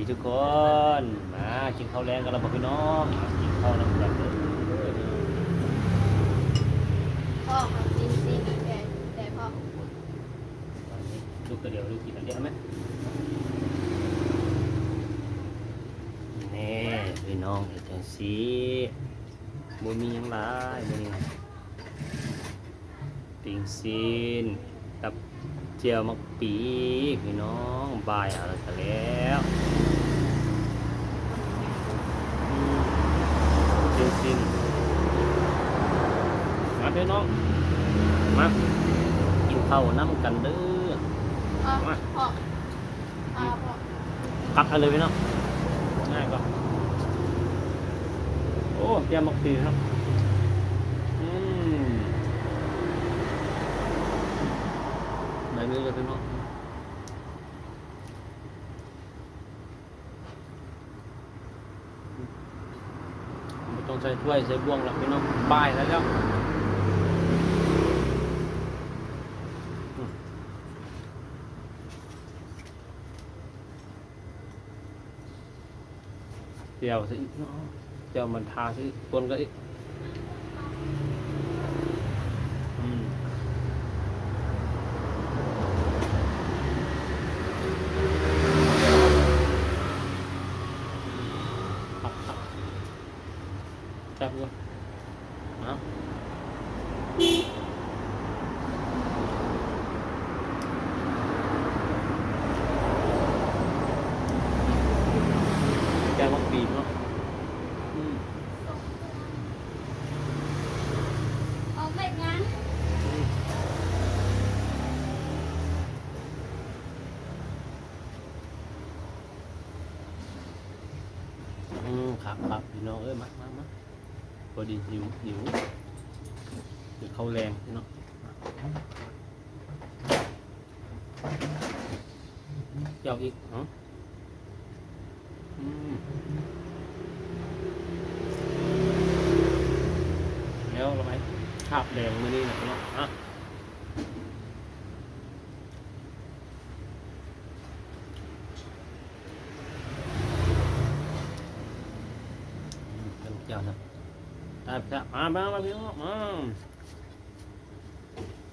ທຸກຄົນ ມາກິນເຂົ້າແລງກັນແລ້ວບໍ່ພີ່ນ້ອງ? ມາກິນເຂົ້ານຳກັນເດີ. ພໍ່ ຂໍກິນຊີ້ນແດ່ ແດ່ພໍ່. ລູກກະດຽວ ລູກກິນອັນດຽວແມ່. ແນ່ ພີ່ນ້ອງ ເຮັດຈັ່ງຊີ້ ບໍ່ມີຫຍັງຫຼາຍມື້ນີ້. ປີ້ງຊີ້ນກັບແຈ່ວໝາກປີ ພີ່ນ້ອງ ບ່າຍເອົາແລ້ວກະແລ້ວ. ປີ້ງຊີ້ນ ມາພີ່ນ້ອງ ມາກິນເຂົ້ານຳກັນເດີ. ມາ ຕັກເອົາເລີຍພີ່ນ້ອງ ງ່າຍກວ່າ. ໂອ້ ແຈ່ວໝາກປີເນາະ. ອືມ ແບບນີ້ເລີຍພີ່ນ້ອງ. ບໍ່ຕ້ອງໃສ່ຖ້ວຍໃສ່ບ່ວງລະພີ່ນ້ອງ ບ່າຍໃສ່ແລ້ວ. ແຈ່ວຊະອີກເນາະ ແຈ່ວມັນທາຊະອີກ ຄົນກັນອີກ. ອືມ ຄັກໆ ແຊບຢູ່. ເອົາ ແຈ່ວໝາກປີເນາະ. ອືມ ອອກເຮັດຫຍັງ? ອືມ ຄັກໆ ພີ່ນ້ອງເອີຍ ມາ ມາ ມາ. ພໍດີຫິວ ຫິວ ກິນເຂົ້າແລງພີ່ນ້ອງ. ແຈ່ວອີກເນາະ. ອືມ ແລ້ວລະໄປ ຄາບແດງມື້ນີ້ນະພີ່ນ້ອງ. ອ່ະ ອືມ ເຈົ້ານະ ແຊບໆ ມາ ມາ ມາ ພີ່ນ້ອງ ມາ.